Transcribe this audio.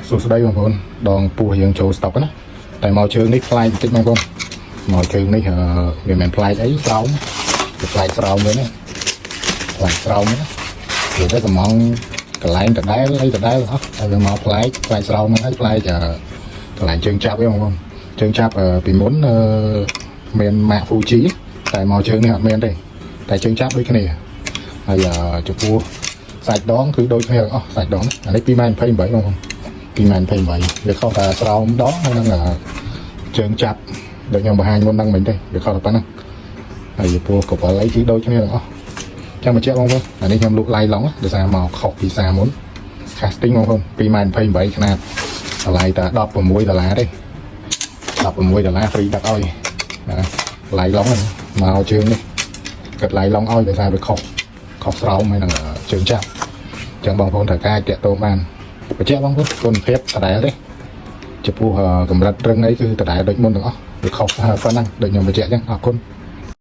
សួស្តីបងប្អូនដងពោះយើងចូលស្តុកណាតែមកជើងនេះប្លែកបន្តិចបងប្អូនមកជើងនេះអឺវាមិនមែនប្លែកអីស្រោមវាប្លែកស្រោមវិញណាប្លែកស្រោមណាវាទៅកំងកន្លែងដដែលអីដដែលអស់តែវាមកប្លែកប្លែកស្រោមហ្នឹងហើយប្លែកអឺកន្លែងជើងចាប់ឯងបងប្អូនជើងចាប់អឺពីមុនអឺមានម៉ាក Fuji តែមកជើងនេះអត់មានទេតែជើងចាប់ដូចគ្នាហើយអឺចំពោះសាច់ដងគឺដូចគ្នាទាំងអស់សាច់ដងណាអានេះ2ម៉ែត្រ28បងប្អូន 2ម៉ែត្រ28វាខុសតែស្រោមដងហើយនឹងជើងចាប់ដូចខ្ញុំបង្ហាញមុនហ្នឹងមិញទេវាខុសតែប៉ុណ្ណឹងហើយចំពោះកបិលអីគឺដូចគ្នាទាំងអស់ចាំបញ្ជាក់បងប្អូនអានេះខ្ញុំលក់ឡៃឡុងដោយសារមកខុសពីសារមុន casting បងប្អូន2ម៉ែត្រ28ຂະຫນាតតម្លៃតែ16ដុល្លារទេ16ដុល្លារ free ដឹកឲ្យណាឡៃឡុងហ្នឹងមកជើងនេះគិតឡៃឡុងឲ្យដោយសារវាខុសខុសស្រោមហើយនឹងជើងចាប់អញ្ចឹងបងប្អូនត្រូវការតាក់ទងបាន បញ្ជាក់បងប្អូនគុណភាពដដែលទេចំពោះកម្រិតរឹងអីគឺដដែលដូចមុនទាំងអស់វាខុសប៉ុណ្ណឹងដូចខ្ញុំបញ្ជាក់អញ្ចឹងអរគុណ។